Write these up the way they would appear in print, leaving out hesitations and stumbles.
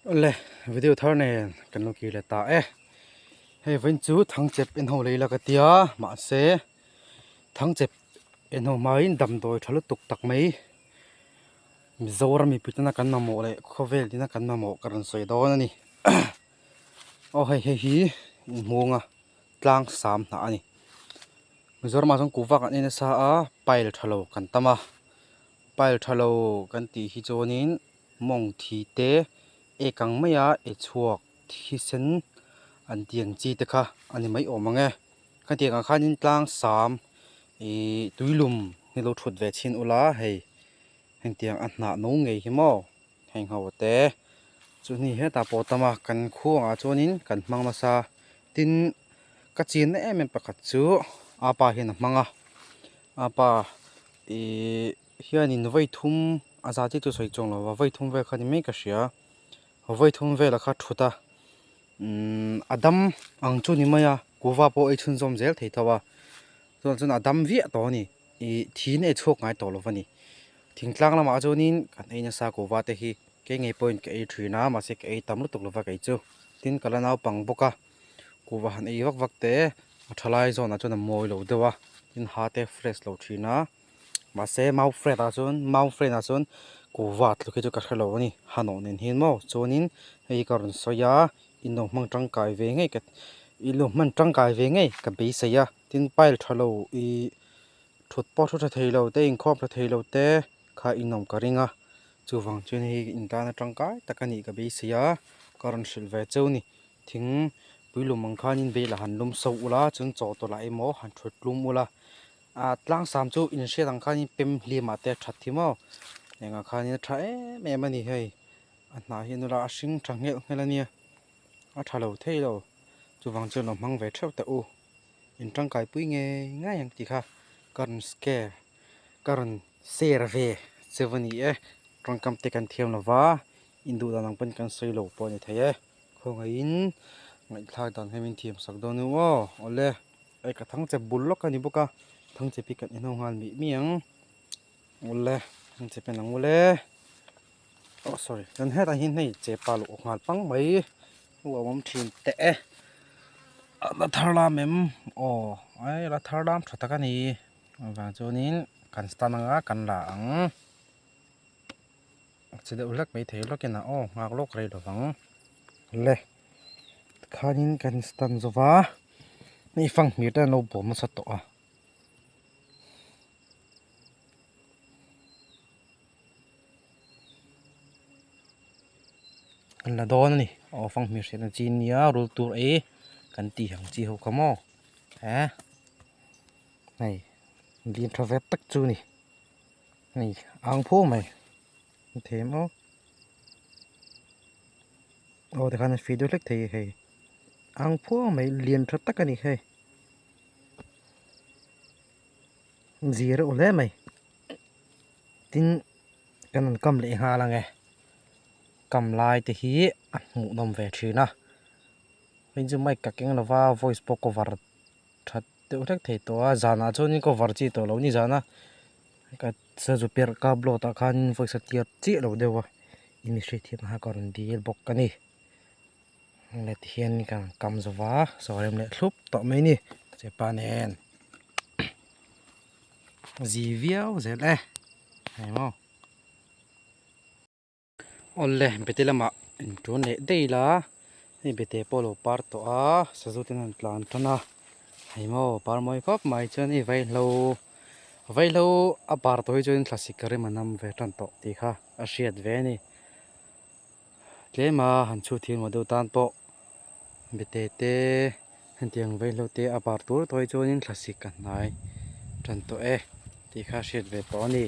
Awle video thar nen kan lo kir leh ta e hei vawiin chu thangchep en ho lei la ka tia mahse thangchep en ho hmain damdawi tha lutuk tak mai Mizoram mipui tana kan mamawh leh khawvel tina kan mamawh ka rawn sawi dawn a ni aw hei hei hi inhmunga tlang sam hnah a ni Mizoramah chuan kuhva kan ei nasa a pile tha lo kan tam a pile tha lo kan tih hi chuanin. Mawng thi te ek ang maia e chhuak thisen an tih ang chi te kha a ni mai awm ang e. Khatiang ah khanin tlang sam ihh tuilum hi lo thut ve chhin ula hei hengtiang a hnah no ngei hi maw heng ho te chuni hetah pawh tam a kan khuangah chuanin kan hmang nasa tin ka chinna em em pakhat chu apa hian a hmang a apa ihh. Hianin vawi thum a za chiah chu sawi chuang lo va, vawi thum vel kha ni mai ka hria. Vawi thum velah kha thut a, umm a dam ang chu ni mai a, kuhva pawh ei chhunzawm zel thei tho a. Chuan chuan a dam viah tawh a ni, ih thiin ei chhuak ngai tawh lo va ni. Thingtlang lamah chuanin kan ei nasa kuhva te hi kei ngei pawhin ka ei thin a, mahse ka ei tam lutuk lo va kei chu. Tin ka la naupang bawk a, kuhva han ei vak vak te a thalai zawnah chuan a mawi lo deuh a, tin ha te fresh lo thin a. Mahse mau friend ah chuan mau friend ah chuan kuhva tluk hi chu ka hrelo a ni hanawh nen hian maw chuanin hei hi ka rawn sawi a in lo hmang tangkai ve ngei ka in lo hman tangkai ve ngei ka beisei a tin pile tha lo ih thut pawh thu tha thei lo te inkhawm tha thei lo te kha in awm ka ring a chuvang chuan hei in tana tangkai tak a nih ka beisei a ka rawn hrilh ve cheu a ni thing puilum ang khanin bel ah han lum so ula chuan chaw tawlh ah emaw han thut tlum ula. Ah tlang sam chu inhriat ang khanin pem hlim ah te a that hi maw engah khanin a tha em em a ni hei a hnah hi nula a hring tha nghelh nghelh a nia a tha lo thei lo chuvang chuan lo hmang ve theuh teh u in tangkai pui ngei ngei ang tih kha ka rawn scare ka rawn share ve cheu a ni e tawngkam te kan thiam lo va induh dan ang pawn kan sawi lo pawh a ni thei e khawngaihin ngaihthlak dan hian min thiam sak dawn u aw awle. Hei ka thang chep bul lawk a ni bawk a thang chep hi kan en ho nghal mih mih ang awle thang chep en ang awle oh sorry chuan hetah hian hei chepa luh nghal pang mai a awm thin teh e a la thar lam em aw ai la thar lam tha tak a ni avang chuanin kan stand anga kan la ang a che deuh hlek maithei lawkin a aw nghak lawk rei lovang le. Tikhanin kan stand zo va hei fanghmir te an lo bawm nasa tawh a. Kan la dawn a ni aw fanghmir hriatna chi nia rul tur ei kan tih ang chi ho kha maw eh hei lian tha ve tak chu a ni hei ang phuau mai a thei maw. Aw tikhan a fih deuh hlek thei hei ang phuau mai lian tha tak a ni hei zir reuh hle mai tin kan rawn kam leh nghal ang e kam lai te hi a hmuh nawm ve thin a hei chu mic ka keng lova voice pawh cover that deuh hlek thei tawh a zanah chuanin cover chi tawh lo ni zana ka sazu perh ka upload ah khan voice a clear chiah lo deuh a in hriat thiam a ka rawn dil bawk a ni let hian ka kam zo va saw rem leh thlup tawh mai a ni chepa nen zi viau zel e hei maw. Awle bete lamah inṭun leh daih ila hei bete pawh a lo par tawh a sazu ten an tlan tan a hei maw par mawi khawp mai chuan hei vaihlo vaihlo a par tawh hi chuan thlasik ka rim a nam ve tan tawh tih kha a hriat ve a ni tlem a han chhut thiam lo deuh tan pawh bete te hetiang vaihlo te a par tur tawh hi chuanin thlasik a hnai tan tawh e tih kha hriat ve tawh a ni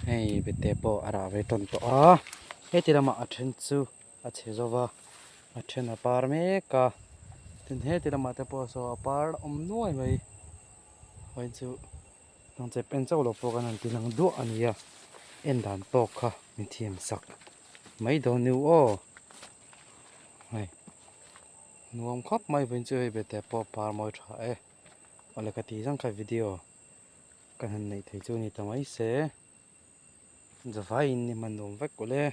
hei bete pawh a rah ve tan tawh a heti lamah a then chu a chhe zo va a then a par mek a tin heti lamah te pawh saw a par awm nuai mai vawiin chu hnangchep en chauh lo pawh kan han ti lang duah a ni a en dan tawk kha min thiam sak mai dawn ni u aw hei nuam khawp mai vawiin chu hei bete pawh a par mawi tha e awle ka tih zang kha video ka han neih theih chu a ni ta mai se zavaiin ni hman nuam vek awle.